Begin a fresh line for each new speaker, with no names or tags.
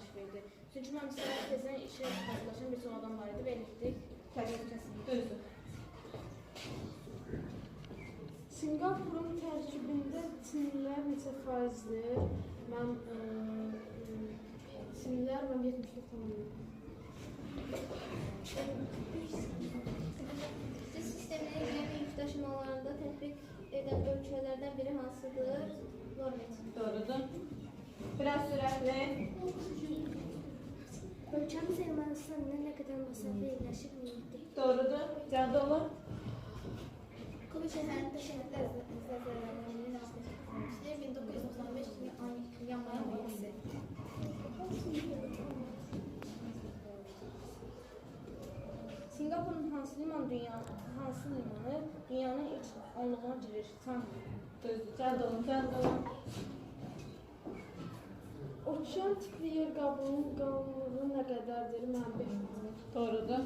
baş verdi. Çünki mənim səhər tezdən işə hazırlaşan bir çox adam var idi və elektrik kəsildi.
Düzdür.
Singapurun tərkibində Çinlilər neçə faizdir? Mən Çinlilər mən 74,7.
Siz sisteminin gəmi yük daşımalarında tətbiq edən ölkələrdən biri hansıdır? Norveç.
Doğrudur. Biraz sürətli.
Ölkəmiz Ermənistanla nə qədər məsafə yerləşir? 17.
Doğrudur. Cəld olun.
Kuba şəhərində şəhidlər zəlzələlərinin münasibətilə 1995 yanvarın 7-si.
Singapurun hansı limanı dünyanın ilk onluğuna girir? Changi.
Düzdür. Cəld olun, cəld olun.
Okean tipli yer qabığının qalınlığı nə qədərdir? Mən 5 metr.
Doğrudur.